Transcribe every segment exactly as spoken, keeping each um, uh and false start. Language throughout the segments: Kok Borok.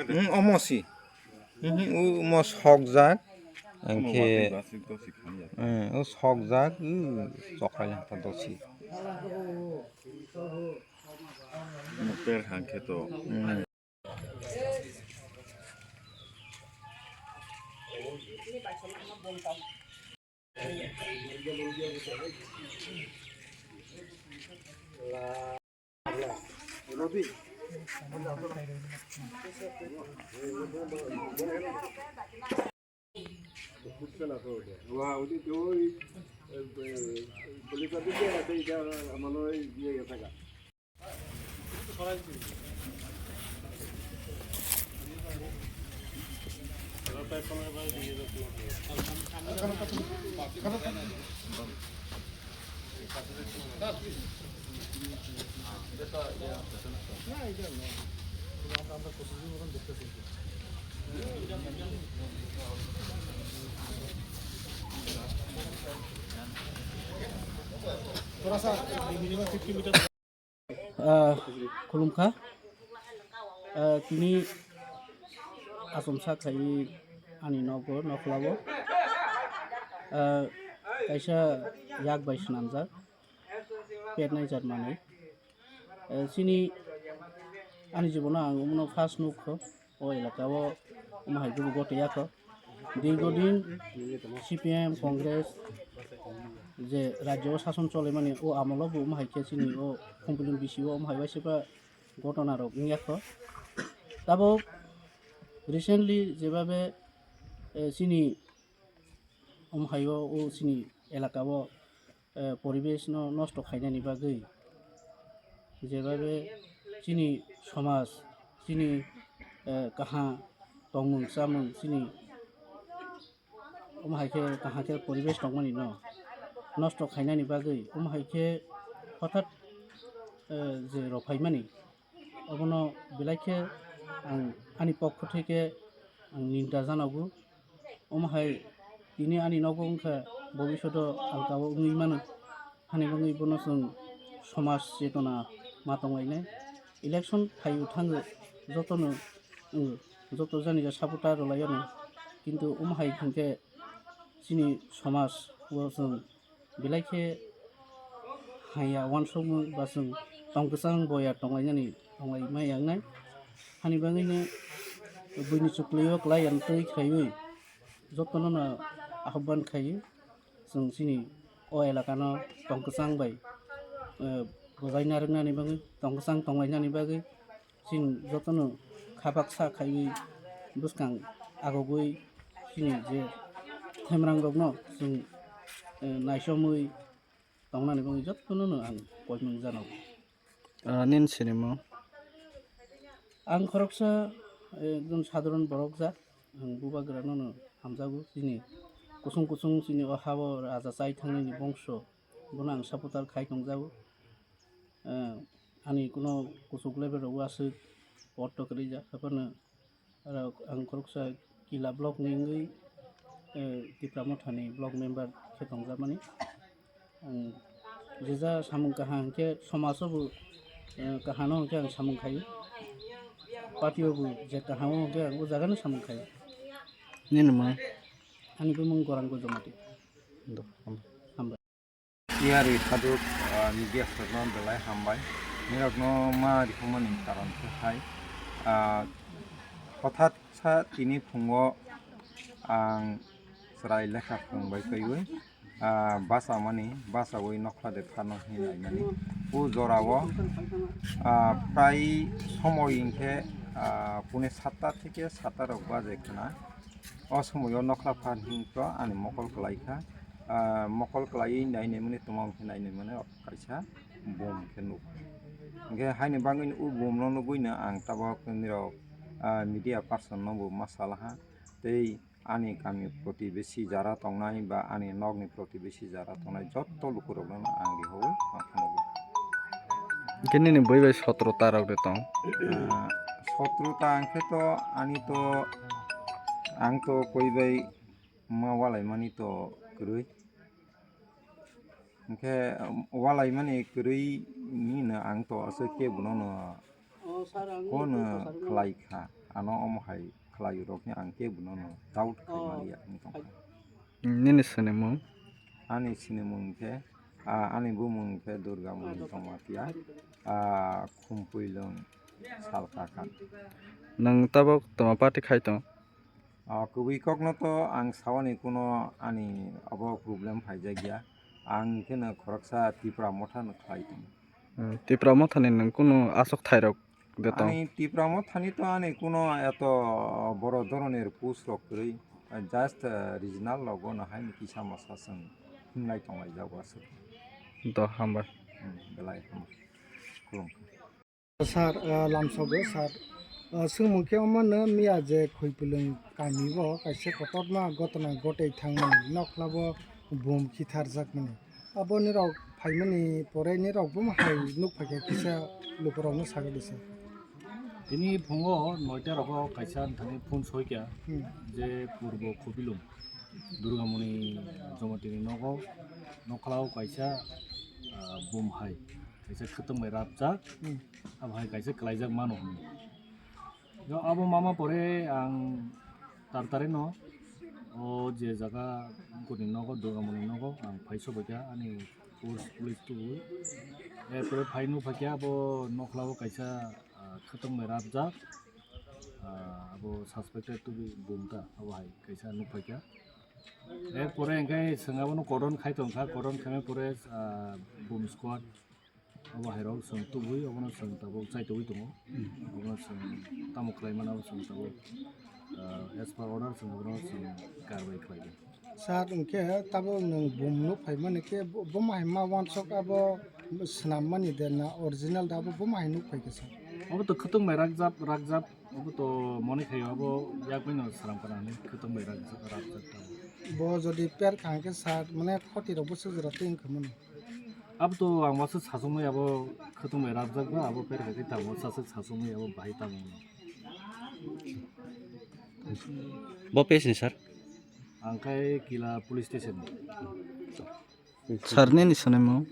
Hmm, omo si. Hmm, u mo sokjak. Angkhe, hmm, u sokjak, u chokai hata dosi. Mo per hangkhe to. Hmm. Ah, khulumkha. Ah, tini achomsa khlaiwi ani nogo, nokhlao. Ah, kaisa yak bai swnamjak, pet nai jat manwi. Eh, chini ani jibono ang omono first nukho. O elaka o omo hai khe bo gotwi ya kho. Dirghodin C P M Congress je rajyo o sason cholaimani o amolo bo omo hai khe chini o Khumphilung B C o omo hai bai se ba gotona rok wngya kho. Tabok recently jebabe, eh, chini omo hai o, o chini elaka o eh, poribesh no nosto khainani bagwi, jebabe chini somaj, chini, eh, kaha tongmung chamung, chini omo hai khe kaha khe poribesh tongmani no nosto khainani bagwi, omo hai khe hothat, eh, je rwphaimani, obono belai khe ang ani pokho theke ang ninda janago. Omo hai tini ani nogo wngkha bobishoto alkao wngwi mano. Hani bagwi bono chwng somaj chetona ma tonglainai. Election phaiwi thango jotono, wng, joto jani ja supporter rwlaiyano. Kintu omo hai hinkhe chini somaj o chwng belai khe haya uansukmung ba chwng tong kwchang boya tonglainani tonglaima yangnai. Hani bagwino buini chuklio kwlai ang twi khaiwi jotono no ahobban khaio. Chwng chini o elakano tong kwchang bai, eh, bwjai narwknani bagwi, tong kwchang tonglainani bagwi chini jotono kha baksa khaiwi bwskang agogwi chini je themrang rokno chwng, eh, naisomwi tongnani bagwi jotono no ang koimung jano. Ah, nini sinimung? Ang khoroksa, eh, ekjon sadharon borok jak, ang bubagrano no hamjago, chini kusung kusung chini o hao raja chai thangnani bongso, bono ang supporter khai tongjago. Eh, ani kuno kuchuk level rogo aswk post to kwrwi jak, haphano aro ang khoroksa Kila block ni wngwi, eh, Tipra Motha ni block member khe tongjakmani. Ang jesa samung kaham hwnkhe somaj o bo, eh, kaham no hwnkhe ang samung khaio. Party o bo je kaham o hwnkhe ang o jaga no samung khaio. Nini mung? Ani bumung Gorang Gojomati. Do, hambai. Hambai. Tiyari khaduk, ah, media rokno belai hambai. Nirokno ma rihormani karon khe hai, ah, hothat sa tini phungo ang chwrai lekha phwrwngbai twiwi, ah, bachamani, bachaui nokhla de phano hinwi laimani. O jorao, ah, prai somoi hinkhe, ah, pune satta theke satta rok baje khna. O somoio nokhla phan hinkhe ani mokol kwlai kha. Ah, mokol kwlaiwi nai naimani tongma hwnkhe nai naimani kaisa bum khe nuk. Hwnkhe haini bagwino o bumno nugwino ang tabok nirok, ah, media person no bo ma salaha. Tei Ani kami protibesi jara tongnai ba ani nokni protibesi jara tongnai jotto lukurokno ang rihowi ma phunukgo. Hwnkhe nini bui bai sotro ta rok de tong? Ah, sotro ta hwnkhe to ani to, ang to koi bai ma walaimani to kwrwi. Hwnkhe, um, walaimani kwrwi ni no ang to aswk kebo no no phone khlai kha. Ano omo hai khlai rok ni ang kebo no no doubt khai maliya wng tong kha. Nini sinimung? Ani sinimung khe, ah, ani bumung khe Durga Muni Tongmatia, ah, Khumpwilwng Salkakan. Nwng tabok tongma party khai tong? Ah, kubui kokno to ang sawani kuno ani abo problem phaijak ya. Ang kheno khoroksa Tipra Motha no khlai tong. Hmm, Tipra Motha ni nwng kuno aswk thairok de tong? Ani Tipra Motha ni to ani kuno eto boro doronir post rok kwrwi, just, eh, regional logo no hai ni kisa masa swng himlai tong lai jago aswk. Do hambai. Hmm, belai hambai. Khulumkha. Sir, ah, lamsogo, sir. Ah, swngmung khe omo no miya je Khuipulung kami o kaisa kotorma gotona gotei thangmani, nokla bo bum khitharjakmani. Abo nirok phaimani pore nirok bo hai nuk phaikha kisa lukurokno sagadi, sir. Tini phungo noita rogo kaisa thani phone soikha Hmm. je Purbo Khuipulung Durgamoni Jomatini nogo nokla o kaisa, ah, bum hai. Kaisa khwtwng bai rapjak, Hmm. abo hai kaisa kwlaijak mano hwnwi. Yo, abo mama pore ang tartare no o je jaga kuni nogo, Durgamoni nogo ang phai sobaikha, ani force police tubui. Erpore phai nuk phaikha abo nokla o kaisa, ah, khwtwng bai rapjak, ah, abo suspected to be bumta, abo hai kaisa nuk phaikha. Erpore hwnkhe chwng abono cordon khai tongkha, cordon khaimani pore, ah, bum squad. Abo hairok chwng tubui, obono chwng tabuk chaitugwi tongo. Obono chwng tamo khlai mano, abo chwng tabuk, ah, as per order chwng obono chwng karbai khlaidi. Sir, hwnkhe tabuk nwng bum nuk phaimani khe bo, bo mahai ma wansok abo swnammani de na original da abo bo mahai nuk phaikha, sir? Obo to khwtwng bai rakjak, rakjak, obo to moni khaio abo yak bai no swnam kana hwnwi khwtwng bai rakjak, rakjak tabuk. Bo jodi per kha hwnkhe sir, mane khoti rok bo swk jora twi wngkha mani. Abo to ang wansuk sasukmani abo khwtwng bai rapjak ba abo per kha khe tamo sasuk sasukmani abo bahai tamo. Bo page ni sir? Ang khai Kila police station ni. Sir nini swnai mo?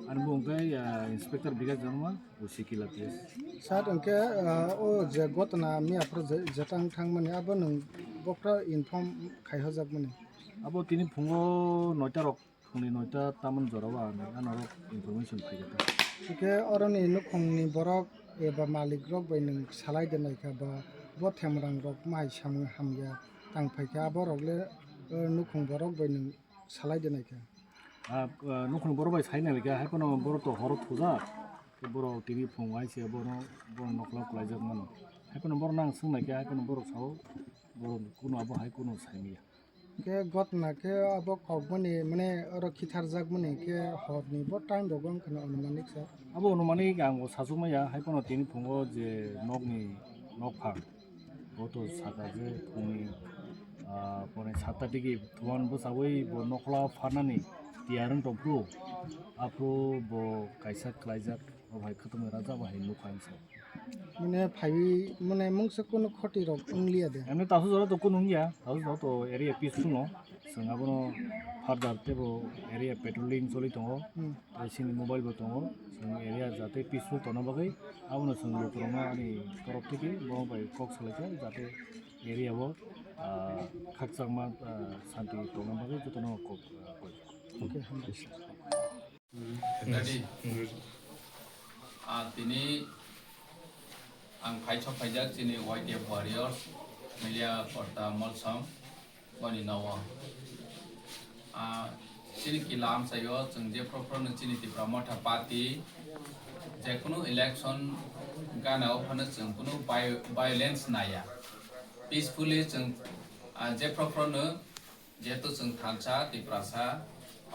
Ani bo hwnkhe, ah, Inspector Bikash Debbarma, O C Kila P S. Sir hwnkhe, ah, o je gotona miya phuru je, jeta wng thangmani abo nwng bokra inform khaihojakmani? Abo tini phungo noita rok Phungni noita tamoni jorao ang anorok information phaikha ta. Hwnkhe oroni nukhungni borok eba malikrok bai nwng salai de naikha ba bo themrangrok mahai samung hamya tang phaikha, aborok le, eh, nukhung borok bai nwng salai de naikha. Ah, ah, nukhung borok bai sai naikha, hai phano borok to horo thujak, borok tini phung hai se bono, bono nokla kwlaijak mano. Hai phano borok nang swng naikha, hai phano borok sao, borok kuno abo hai kuno sai maya. Khe gotna khe abo kokmani, mane, oro khitharjakmani khe horni bo time rogo wngkha na, anumanik sir? Abo anumanik ang bo sachukmaya, hai phano tini phungo je nokni nokphang, bo to saka je phungni, ah, pone satta digi thuan bwchawi bo nokla pharnani tiyar wng tongphuru, aphuru bo kaisa khlaijak. O bhai, khwtwmwi rajak bai hai nukha ang se. Mane phaiwi, mane mungsa kunu khoti rok wngliya de? Emni tasu jora to kunu wngya, tasu jora to area peaceful no. Chwng abono further teibo area patrolling choli tongo. Hmm. Tei chini mobile bo tongo. Chwng area jate peaceful tongna bagwi abono chwng lukurokno ani torop theke bo bai kok salaikha jate area o, ah, khakchangma, ah, santi tongna bagwi jotono kok, ah, koi. Okay, hambai. Ready? Ah, tini ang phaisok phaijak chini Y T F warriors, Melia Korta Molsom, boni nogo. Ah, chini kila amchaio chwng je prokhorno chini Tipra Motha Party, jekunu election gana o phano chwng kunu vi-, violence naya. Peacefully chwng, ah, je prokhorno Jehetu chwng thansa, Tiprasa,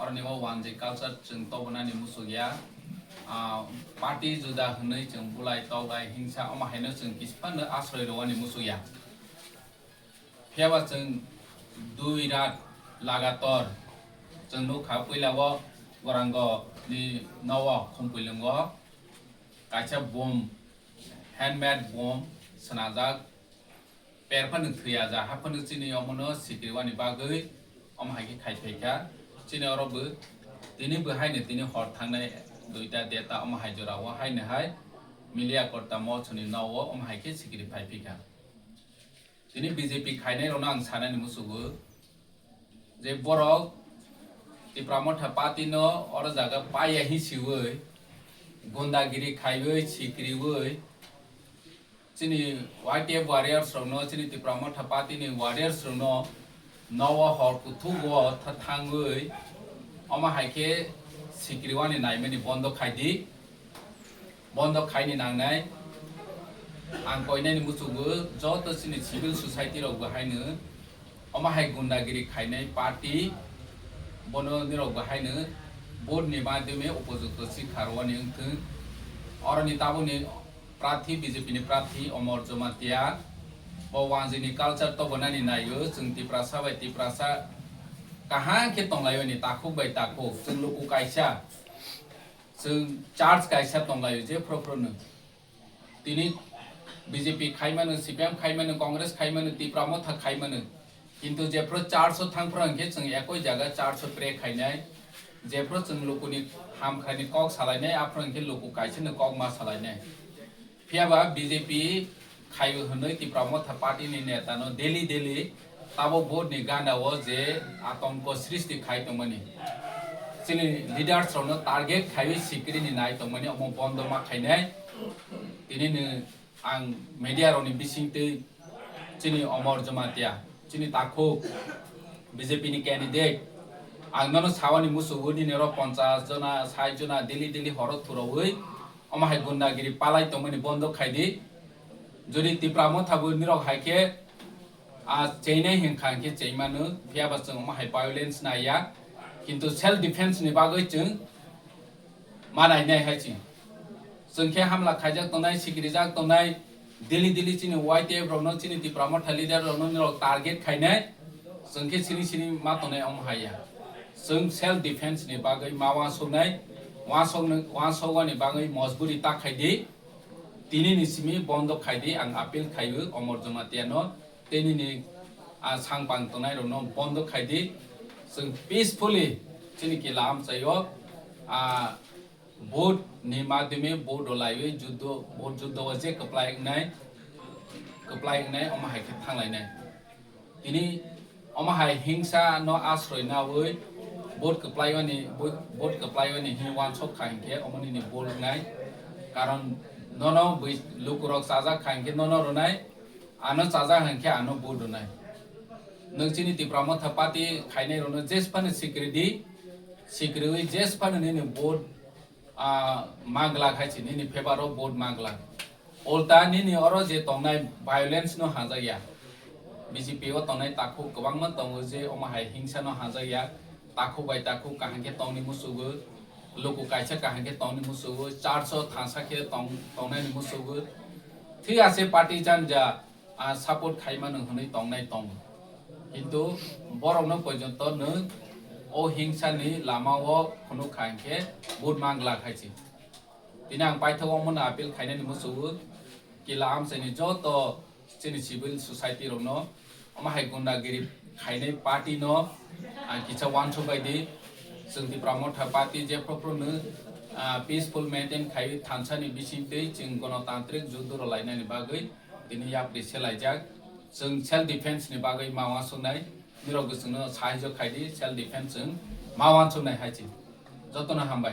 oroni o wanjwi culture chwng tobonani muchukya. Ah, party juda hwnwi chwng bulai, togai, hingsa, omo haino chwng kisa phano asroi rwani muchukya. Phiyaba chwng Dui rat lagator chwng nukha, puila o Gorango ni nowo Khumpwilwngo kaisa bom, handmade bom swnajak, per phano thwiya ja, ha phano chini omono sikriwani bagwi omo hai khe khai phaikha. Chini oro bo tini bo haino tini hor thangnai duita deta omo hai jora o haino hai Miliya Korta mochoni nowo omo hai khe sikri phai phikha. Tini B J P khainai rokno ang sanani musugo je borok Tipra Motha Party no oro jaga paiya hi siwi gundagiri khaiwi sikriwi chini Y T F warriors rokno, chini Tipra Motha Party ni warriors rokno nowo hor kuthugo tha-, thangwi omo hai khe sikriwani naimani bondo khai di. Bondo khaini nangnai. Ang koinani musugo joto chini civil society rok bo haino omo hai gundagiri khainai party bono nirok bo haino vote ni madhyome upojukto sikha rwani wngthwng. Oroni tabukni prathi, B J P ni prathi Omor Jamatia bo wanjwini culture tobonani naio. Chwng Tiprasa bai Tiprasa kaham khe tonglaio ni takhuk bai takhuk. Chwng luku kaisa. Chwng church kaisa tonglaio je phro phro no. Tini B J P khaimano, C P M khaimano, Congress khaimano, Tipra Motha khaimano. Kintu jephru church o thangphru hwnkhe chwng ekoi jaga church o pray khainai. Jephru chwng lukuni hamkhaini kok salainai, aphru hwnkhe luku kaisano kok ma salainai. Phiyaba B J P khaio hwnwi Tipra Motha Party ni neta no daily daily tabuk vote ni gana o je atonko srishti khai tongmani, chini leaders rokno target khaiwi sikiri ni nai tongmani, omo bondo ma khainai. Tini ni ang media rokni bisingtwi chini Omor Jamatia, chini takhuk B J P ni candidate, ang nono sawani musugo nini oro ponchas jona, sait jona daily daily horo thurawi omo hai gundagiri palai tongmani bondo khai di. Jodi Tipra Motha bo nirok hai khe, a, cheinai hinkha hinkhe cheimano, phiyaba chwng omo hai violence naiya. Kintu self defense ni bagwi chwng ma nainai hai chwng. Chwng khe hamla khaijak tongnai, sikirijak tongnai, daily daily chini Y T F rokno, chini Tipra Motha leader rokno nirok target khainai. Chwng khe sini sini ma tongnai omo hai ya. Chwng self defense ni bagwi ma uansuknai, uansuknai, uansuknani bagwi mojburi ta khai di. Tini ni simi bondo khai di, ang appeal khaio Omor Jamatia no, tei nini, a, sangpang tongnai rokno bondo khai di. Chwng peacefully chini kila amchaio, a, vote ni madhyome vote rwlaiwi juddo, vote juddo o je kwplai wngnai, kwplai wngnai omo hai khe thanglainai. Tini omo hai hingsa no asroi nawi vote kwplaiwani, vote, vote kwplaiwani hini uansuk kha hinkhe omo nini bol wngnai. Karon nono bui lukurok chajak kha hinkhe nono rwnai, ano chajak hinkhe ano vote rwnai. Nwng chini Tipra Motha Party khainai rokno jesphano sikri di, sikriwi jesphano nini vote, ah, manglak hai se, nini favour o vote manglak. Ulta nini oro je tongnai violence no hanjakya. B J P o tongnai takhuk kwbangma tongo je omo hai hingsa no hanjakya. Takhuk bai takhuk kaham khe tongni musugo, luku kaisa kaham khe tongni musugo, church o thansa khe tong-, tongnai ni musugo. Thik ase party janja, ah, support khai mano hwnwi tongnai tongo. Kintu borokno porjonto nwng o hingsa ni lama o phunuk kha hinkhe vote manglak hai se. Tini ang paithak omono appeal khainani musugo, kila amchaini joto chini civil society rokno omo hai gundagiri khainai party no ang kisa uansuk bai di. Chwng Tipra Motha Party jephru phru no, ah, peaceful maintain khai thansa ni bisingtwi chwng gonotantrik juddo rwlainani bagwi tini yapri selaijak. Chwng self defense ni bagwi ma uansuknai, nirok bo chwngno sahajyo khai di, self defense chwng ma uansuknai hai se. Jotono hambai.